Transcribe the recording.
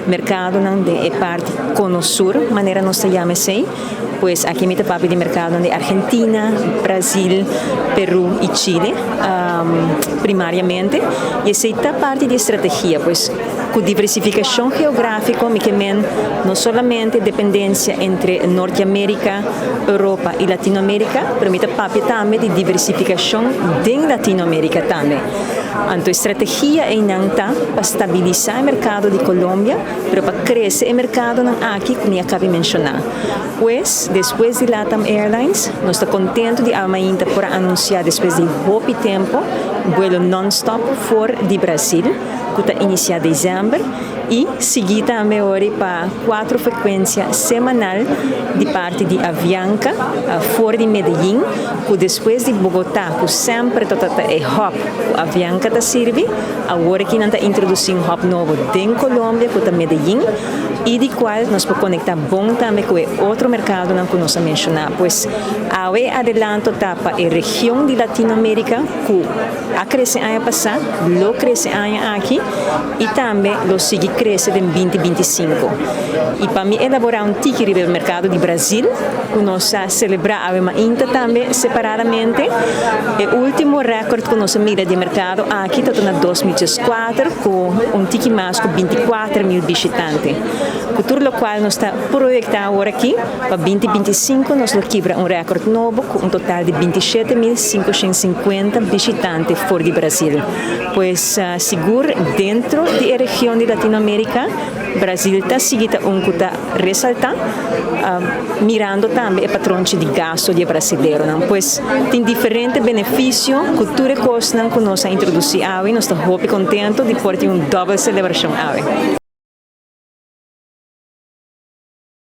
Merkadonan den e parti Cono Sur, manera nos ta yama esei. Pues aki mi ta papia di merkadonan di Argentina, Brasil, Peru i Chile primariamente. I esei ta parti di e strategia. Pues ku diversifikashon geográfiko mi ke men no solamente dependensia entre Norteamérika, Europa i Latinoamérika, pero mi ta papia tambe di diversifikashon den Latinoamérika tambe. Anto e strategia einan ta pa stabilisá e merkado di Colombia, pero pa krese e merkadonan aki ku mi a kabi menshoná. Pues, despues di Latam Airlines, nos ta kontentu di Almainta por a anunsiá despues di hopi tempu buelo nònstòp for di Brasil ku ta inisiá desèmber i sigui tambe ori pa kuatro frekuensia semanal di parti di Avianca for di Medellin ku despues di Bogotá ku semper ta ta e hub ku Avianca ta sirbi, awor aki nan ta introdusí un hub nobo den Colombia ku ta Medellin i di kual nos por konektá bon tambe ku e otro merkadonan ku nos a menshoná. Pues awe e adelanto ta pa e region di Latinoamérika ku a krese aña pasá, lo krese aña aki i tambe lo sigui krese den 2025. I pa mi elaborá un tiki riba e merkado di Brazil ku nos a selebrá awe mainta tambe separadamente, e último rèkòrt ku nos a mira di e merkado aki ta na 2004 ku un tiki mas ku 24.000 bishitante. Ku tur lokual nos ta proyektá awor aki, pa 2025 nos lo kibra un rèkòrt nobo ku un total di 27.550 bishitante for di Brasil. Pues sigur dentro di e region di Latinoamérika, Brasil ta sigui ta un ku ta resaltá, mirando tambe e patronchi di gasto di e brasileronan. Pues tin diferente benefisio ku tur e kosnan ku nos a introdusí awe. Nos ta hopi kontentu di por tin un dòbel selebrashon awe.